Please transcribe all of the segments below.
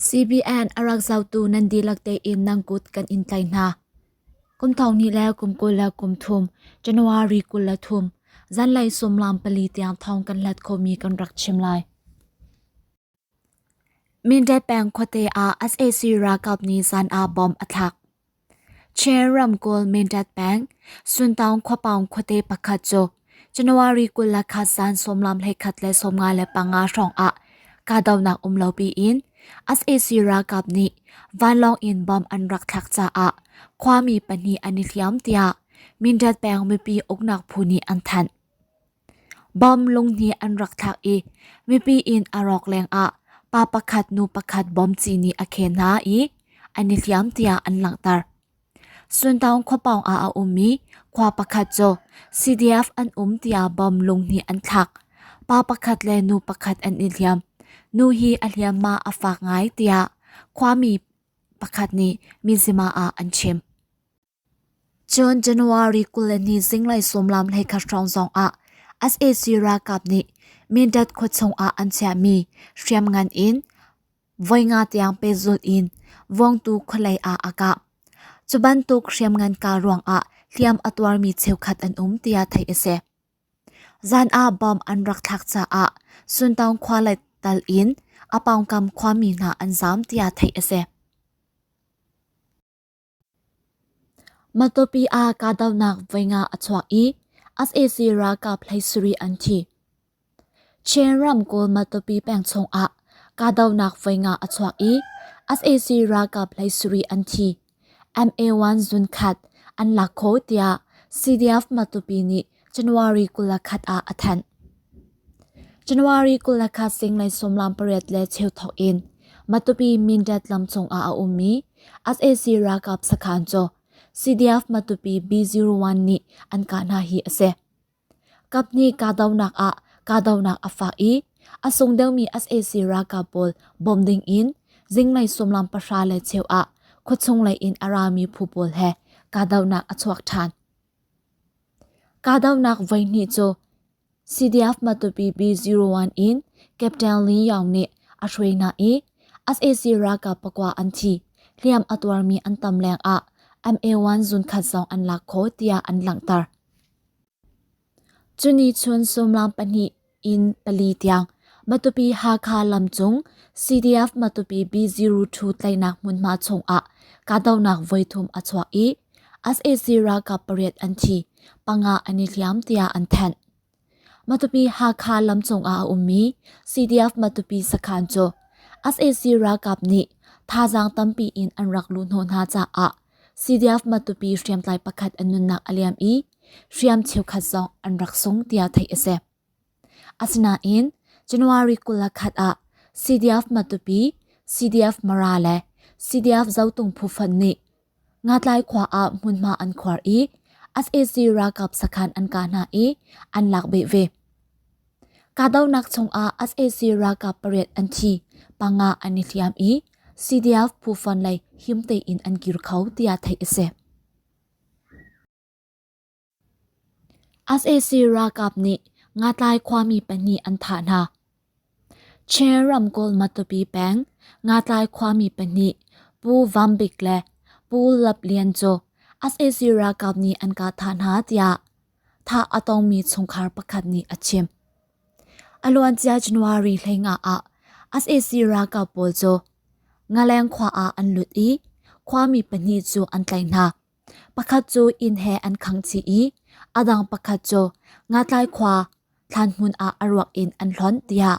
CBN a rak zohtu nan dihlak tein nan kut kan in tlaih hna. Kum thong hnih le kum 23, January 23, zanlei sumlam pali tiang thong kan hlat khomi kan rak chim lai. Mindat peng khuate ah sac ralkap nih zan ah bomb a thlak. Chin ramkulh Mindat peng, Suntaung khuapaung khuate pakhat cu January 21 zan sawmlam hleikhat le 55 hrawng ah kahdohnak um lo piin sac ralkap nih vanlawng in bomb an rak thlak caah khuami pahnih an i hliam tiah Mindat peng mipi uknak phu nih an thanh. Bomb lunghnih an rak thlak i mipi inn a rawk lengah pa pakhat nu pakhat bomci nih a khen hna i an i hliam tiah an langhter. Suntaung khuapawng ah a ummi khua pakhat cu CDF an um tiah bomb lunghnih an thlak. Pa pakhat le nu pakhat an i hliam. Nu hi a hliamhma a fak ngai tiah khuami pakhat nih Mizzima ah an chim. Cun January 22 zinglei sawmlam hleikhat hrawng zongah sac ralkap nih Mindat khuachung ah an chiahmi hriamngan in voi nga tiang pehzulh in Vawngtu khualei ah a kah. Cu bantuk hriamngan kah ruangah hliam a tuarmi cheukhat an um tiah theih a si. Zan ah bomb an rak thlak caah Suntaung khua le tal in a pawngkam khuami hna an zaam tiah theih a si. Matupi ah kahdohnak voi nga a chuak i sac ralkap hleisarih an thi. Chin ramkulh Matupi peng chungah kahdohnak voi nga a chuak i sac ralkap hleisarih an thi. MA1 zunkhat an lak kho tiah CDF Matupi nih January 21 ah a thanh. January 21 zinglei sawmlam pariat le cheu thawk in Matupi Mindat lam cungah a ummi sac ralkap sakhan cu CDF Matupi B01 nih an kah hna hi a si. Kaphnih kahdohnak ah kahdohnak a fak i a sung deuhmi sac ralkap pawl bawmh ding in zinglei sawmlam pahra le cheu ah khuachung lei in a rami phu pawl he kahdohnak a chuak ṭhan. Kahdohnak voihnih cu CDF Matupi B01 in Captain Lee Yaung nih a hruai hna i sac ralkap pakua an thi. Hliam a tuarmi an tam lengah MA1 zunkhat zong an lak khawh tiah an langhter. Cuni chun sumlam pahnih in pali tiang Matupi Hakha lamcung CDF Matupi B02 tlaihnak hmunhma chungah kahdohnak voithum a chuak i sac ralkap pariat an thi, panga an i hliam tiah an thanh. Matupi Hakha lamcung ah a ummi CDF Matupi sakhan cu sac ralkap nih thazaang tampi in an rak luhhnawh hna caah CDF Matupi hriamtlai pakhat a nunnak a liam i hriam cheukhat zong an rak sung tiah theih a si. Asinain January 21 ah CDF Matupi, CDF Mara le CDF Zotung phu fonh nih Ngatlai khua ah hmunhma an khuar i sac ralkap sakhan an kah hna i an lak beh ve. Kahdohnak chungah sac ralkap pariat an thi, panga an i hliam i CDF phu fonh lei him tein an kir kho tiah theih a si. Sac ralkap nih Ngatlai khuami pahnih an thah hna. Chin ramkulh Matupi peng Ngatlai khuami pahnih Pu Vam Bik le Pu Lap Lian cu sac ralkap nih an kah thah hna tiah thah a tongmi chungkhar pakhat nih a chim. A luancia January 15 ah sac ralkap pawl cu Ngaleng khua ah an lut i khuami pahnih cu an tlaih hna. Pakhat cu inn he an khangh chih i a dang pakhat cu Ngatlai khua thlanhmun ah a ruak in an hlonh tiah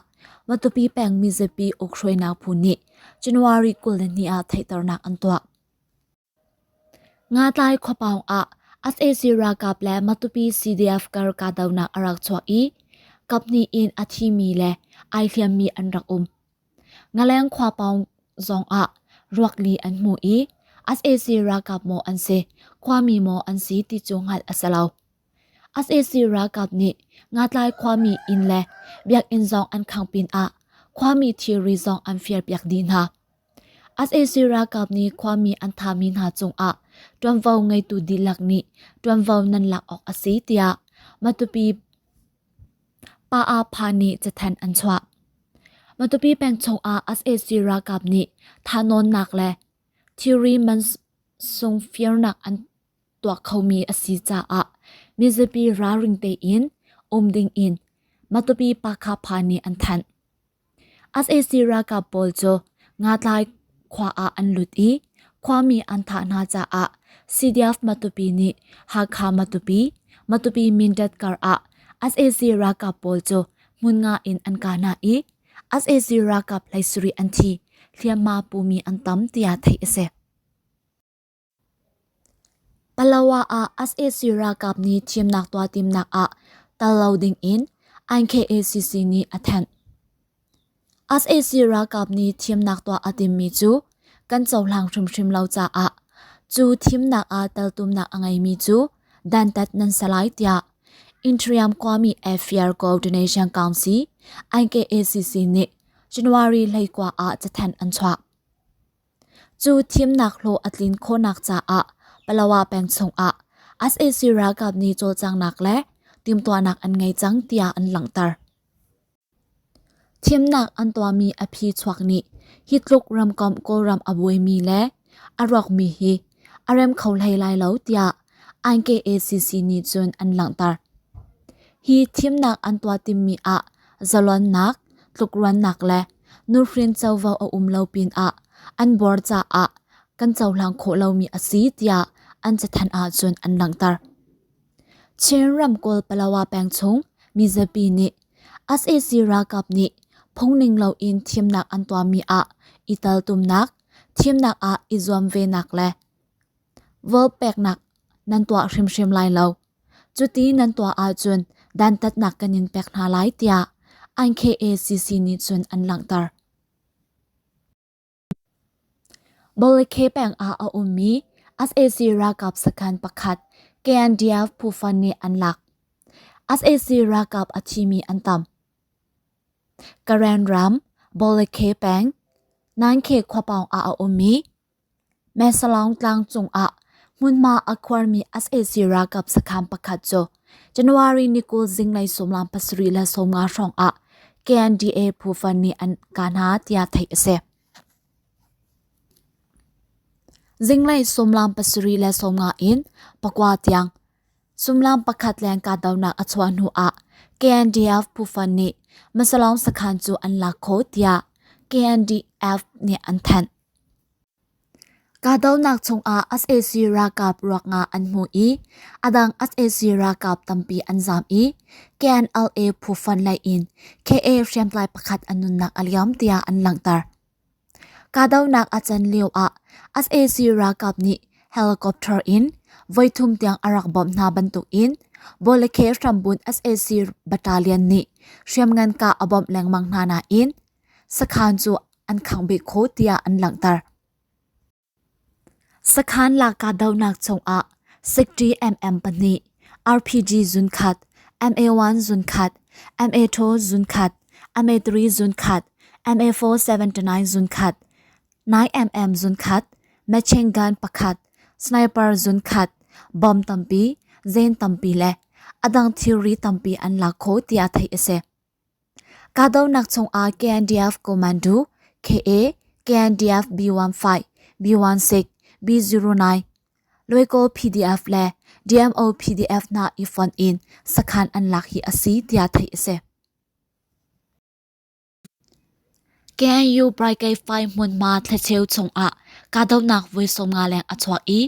Matupi peng mizapi ukhruainak phu nih January 22 ah theihternak an tuah. Ngatlai khuapaung ah sac ralkap le Matupi CDF kar kahdohnak a rak chuak i kaphnih in a thimi le ai hliammi an rak um. Ngaleng khua pawng zongah ruak li an hmu i sac ralkap maw an si, khuami maw an si ti cu hngalh a si lo. Sac ralkap nih Ngatlai khuami inn le biakinn zong an khangh pinah khuami thilri zong an firpiak dih hna. Sac ralkap nih khuami an thahmi hna cungah ṭuanvo ngeitu dihlak nih ṭuanvo nan lak awk a si tiah Matupi Pa Ah Pha nih cathanh an chuah. Matupi peng chungah sac ralkap nih thahnawnnak le thilri man sung firnak an tuah khomi a si caah mizapi ralring tein um ding in Matupi Pakhapha nih an thanh. Sac ralkap pawl cu Ngatlai khua ah an lut i khuami an thah hna caah CDF Matupi nih Hakha Matupi, Matupi Mindat kar ah sac ralkap pawl cu hmun nga in an kah hna i sac ralkap 17 an thi, hliamhma pumi an tam tiah theih a si. Palawa ah sac ralkap nih thimnak tuah timnak ah tal lo ding in IKACC nih a thanh. Sac ralkap nih thimnak tuah a timmi cu kan cohlang hrimhrim lo caah cu thimnak ah teltumnak a ngeimi cu dantat nan si lai tiah Interiam Kwami Affair Coordination Council IKACC nih January 12 ah cathanh an chuah. Cu thimnak hlawh a tlin khawhnak caah Palawa peng chungah sac ralkap nih cawlcanghnak le timhtuahnak an ngei cang tiah an langhter. Thimnak an tuahmi a phi chuak nih hi tluk ramkomh Kawlram a buaimi le a rawkmi hi a rem kho hlei lai lo tiah IKACC nih cun an langhter. Hi thimnak an tuah timmi ah zalonnak, tlukruannak le nuhrin covo a um lo pinah an bor caah kan cohlang khawh lomi a si tiah an cathanh ahcun an langhter. Chin ramkulh Palawa peng chung mizapi nih sac ralkap nih phungning loin thimnak an tuahmi ah i teltumnak, thimnak ah i zuam venak le vote peknak nan tuah hrimhrim lai lo. Cuti nan tuah ahcun dantatnak kan in pek hna lai tiah IKACC nih cun an langhter. Bawlakhe peng ah a ummi sac ralkap sakhan pakhat KNDF phufan nih an lak. Sac ralkap a thimi an tam. Karen ram Bawlakhe peng Nankhe khuapawng ah a ummi Mesalong tlang cungah hmunhma a khuarmi sac ralkap sakhan pakhat cu January ni 20 zinglei 17:50 hrawng ah KNDA phu nih an kah hna tiah theih a si. Zinglei 17:50 in pakua tiang sumlam pakhat leng kahdohnak a chuah hnu ah KNDF phu nih Masalong sakhan cu an lak khawh tiah KNDF nih an thanh. Kahdohnak chungah sac ralkap ruak nga an hmuh i a dang sac ralkap tampi an zaam i KNLA phu fonh lei in KA hriamtlai pakhat a nunnak a liam tiah an langhter. Kahdohnak a can lioah sac ralkap nih helicopter in voithum tiang a rak bawmh hna bantukin Bawlakhe hrambunh sac battalion nih hriamngan kah a bawmh lengmang hna nain sakhan cu an khangbih khawh tiah an langhter. Sakhan lak kahdohnak chungah 60 mm pahnih, RPG zunkhat, MA1 zunkhat, MA2 zunkhat, MA3 zunkhat, MA479 zunkhat, 9 mm zunkhat, machine gun pakhat, sniper zunkhat, bomb tampi, zen tampi le adang thilri tampi an lak khawh tiah theih a si. Kahdohnak chungah KNDF Commando, KA, KNDF B15, B16, B09, Loikaw PDF le DMO PDF hna i fonh in sakhan an lak hi a si tiah theih a si. KNU Brigade 5 hmunhma thlacheu chungah kahdohnak voi 50 leng a chuak i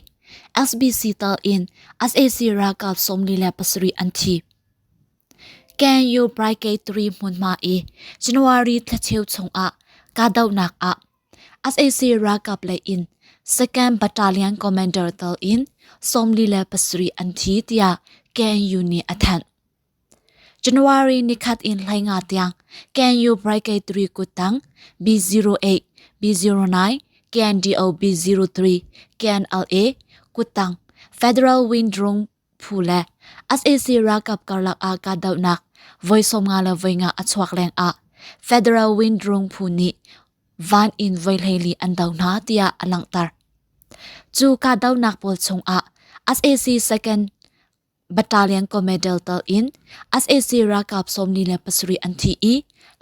SBC tal in sac ralkap 47 an thi. KNU Brigade 3 hmunhma i January thlacheu chungah kahdohnak ah sac ralkap lei in Second Battalion Commander tal in 47 an thi tiah KNU nih a thanh. January nikhat in 15 tiang KNU Brigade 3 kuttang B08, B09, KNDO B03, KNLA kuttang Federal Wing Drone phu le sac ralkap karlak ah kahdohnak voi 54 a chuak lengah Federal Wind Drone phu nih van in voi 14 an do hna tiah a langhter. Cu kahdohnak pawl chungah sac Second Battalion Commander tal in sac ralkap 47 an thi i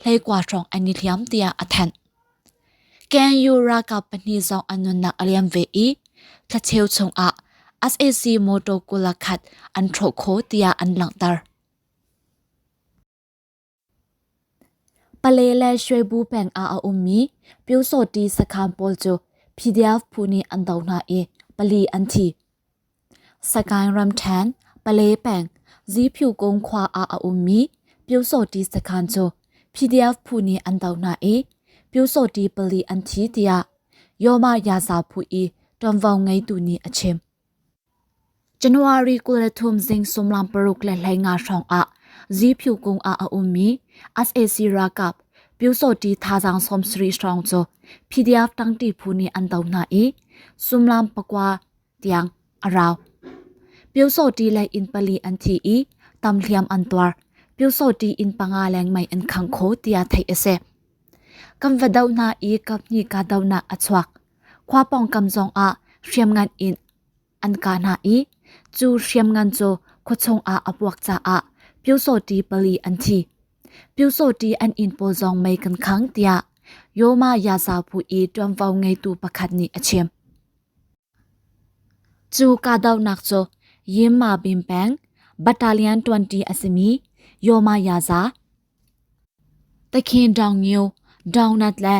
hleikua hrawng an i hliam tiah a thanh. KNU ralkap pahnih zong an nunnak a liam ve i thlacheu chungah sac motor 21 an hrawh khawh tiah an langhter. Pale le Shwebu peng ah a ummi Pyusawhti sakhan pawl cu PDF phu nih an doh hna i pali an thi. Sagaing ramṭhen, Pale peng, Ziphyukung khua ah a ummi Pyusawhti sakhan cu PDF phu nih an doh hna i Pyusawhti pali an thi tiah Yoma Yaza phu i ṭuanvo ngeitu nih a chim. January 23 zing sumlam 6:15 hrawng ah Ziphyukung ah a ummi sac ralkap Pyusawhti thazaang 70 hrawng cu PDF tangṭi phu nih an doh hna i sumlam pakua tiang a rau. Pyusawhti lei inn pali an thi i tam hliam an tuar. Pyusawhti inn panga leng mei an khang kho tiah theih a si. Kan va doh hna i kaphnih kahdohnak a chuak. Khua pawngkam zongah hriamngan in an kah hna i cu hriamngan cu khuachung ah a puak caah Pyusawhti pali an thi. Pyusawhti an inn pawl zong mei kan khang tiah Yoma Yaza phu i ṭuanvo ngeitu pakhat nih a chim. Cu kahdohnak cu Yinmabin peng Battalion 20 a simi Yoma Yaza, Takhin Daungyu, Daungnat le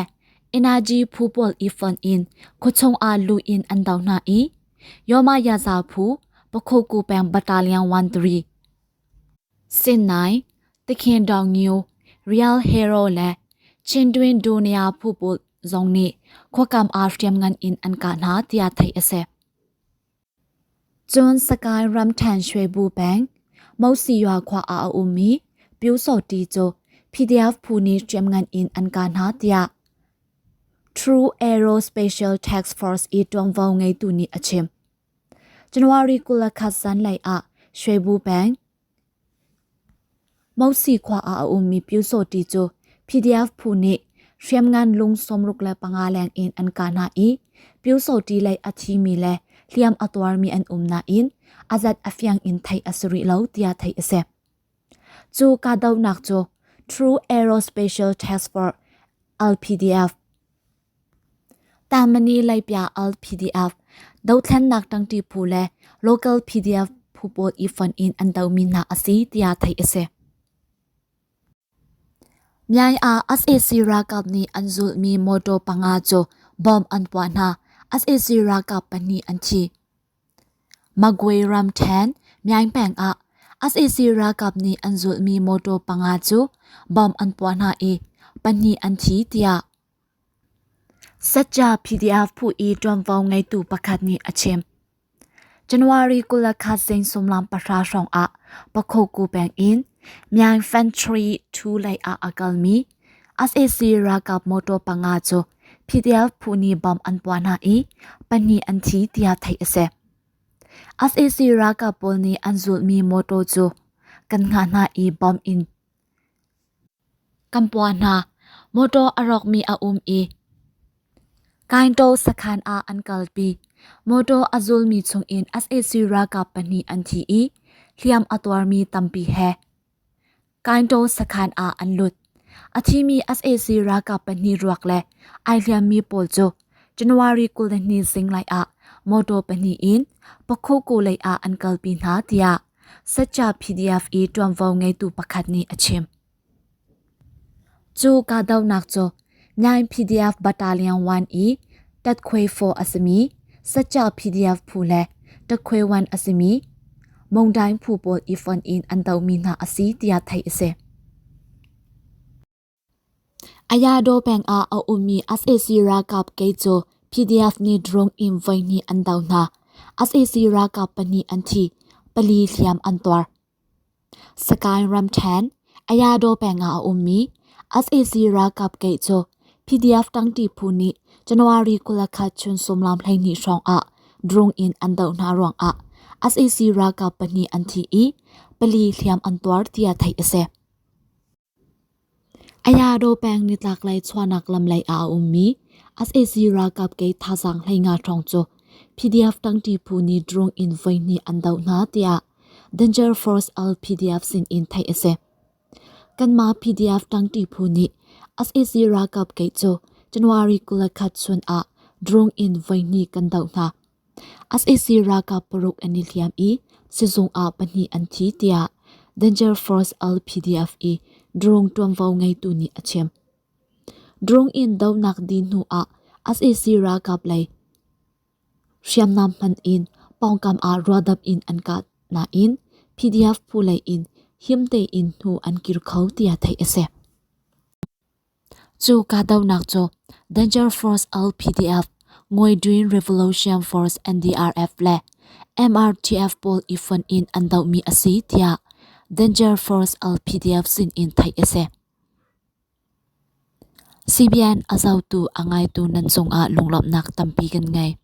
Energy phu pawl i fonh in khuachung ah lu in an doh hna i Yoma Yaza phu Pakhoku peng Battalion 13, Sinnai, Takhin Daungyu, Real Hero le Chindwin Dunia phu pawl zong nih khuakam ah hriamngan in an kah hna tiah theih a si. Cun Sagaing ramṭhen Shwebu peng, Mosiyua khua ah a ummi Pyusawhti cu PDF phu nih hriamngan in an kah hna tiah True Aero Special Task Force i ṭuanvo ngeitu nih a chim. January 21 zanlei ah Shwebu peng, Mosi khua ah a ummi Pyusawhti cu PDF phu nih hriamngan lung 65 leng in an kah hna i Pyusawhti lei a thimi le hliam a tuarmi an um nain a zat a fiang in theih a si rih lo tiah theih a si. Cu kahdohnak cu True Aerospatial Task Force LPDF Tammany Leipia LPDF, dothlennak ṭangṭi phu le local PDF phu pawl i fonh in an domi hna a si tiah theih a si. Myaing ah sac ralkap nih an zulhmi motor panga cu bomb an puah hna. Sac ralkap pahnih an thi. Magway ramṭhen Myaing peng ah sac ralkap nih an zulhmi motor panga cu bomb an puah hna i pahnih an thi tiah Satja PDF phu i ṭuanvo ngeitu pakhat nih a chim. January 21 zing sumlam pahra hrawng ah Pakhoku peng in Myaing Infantry 2 lei ah a kalmi sac ralkap motor panga cu PDF phu nih bomb an puah hna i pahnih an thi tiah theih a si. Sac ralkap pawl nih an zulhmi motor cu kan hngah hna i bomb in Kan puah hna. Motor a rawkmi a um i Kaintaw sakhan ah an kalpi. Motor a zulmi chungin sac ralkap pahnih an thi i hliam a tuarmi tampi he Kaintaw sakhan ah an lut. A thimi sac ralkap pahnih ruak le ai hliammi pawl cu January 22 zinglei ah motor pahnih in Pakhoku lei ah an kalpi hna tiah Satcha PDF i ṭuanvo ngeitu pakhat nih a chim. Cu kahdohnak cu Nine PDF Battalion 1 i Tatkhuai 4 a simi Satcha PDF phu le Tatkhuai 1 a simi Mongdaing phu pawl i fonh in an dohmi hna a si tiah theih a si. Ayadaw peng ah a ummi sac ralkap kei cu PDF nih drone in voihnih an doh hna. Sac ralkap pahnih an thi, pali hliam an tuar. Sagaing ramṭhen, Ayadaw peng ah a ummi sac ralkap kei cu PDF ṭangṭi phu nih January 21 chun sawmlam 12 hrawng ah drone in an doh hna ruangah sac ralkap pahnih an thi i pali hliam an tuar tiah theih a si. Ayadaw peng nitlaklei chuahnak lam lei ah a ummi sac ralkap kei thazaang 15 hrawng cu PDF ṭangṭi phu nih drone in voihnih an doh hna tiah Danger Force LPDF sin in theih a si. Kanmah PDF ṭangṭi phu nih sac ralkap gate cu January 21 chun ah drone in voihnih kan doh hna. Sac ralkap paruk an i hliam i sizung ah pahnih an thi tiah Danger Force LPDF i drone ṭuanvo ngeitu nih a chim. Drone in dohnak dih hnu ah sac ralkap lei hriamnam hman in pawngkam ah ruadap in an kah nain PDF phu lei in him tein hnu an kir kho tiah theih a si. Cu kahdohnak cu Danger Force LPDF, Ngoi Revolution Force NDRF le MRTF pawl i fonh in an dohmi a si tiah Danger Force LPDF sin in theih a si. CBN a zohtu a ngaitu nan cungah lunglawmhnak tampi kan ngei.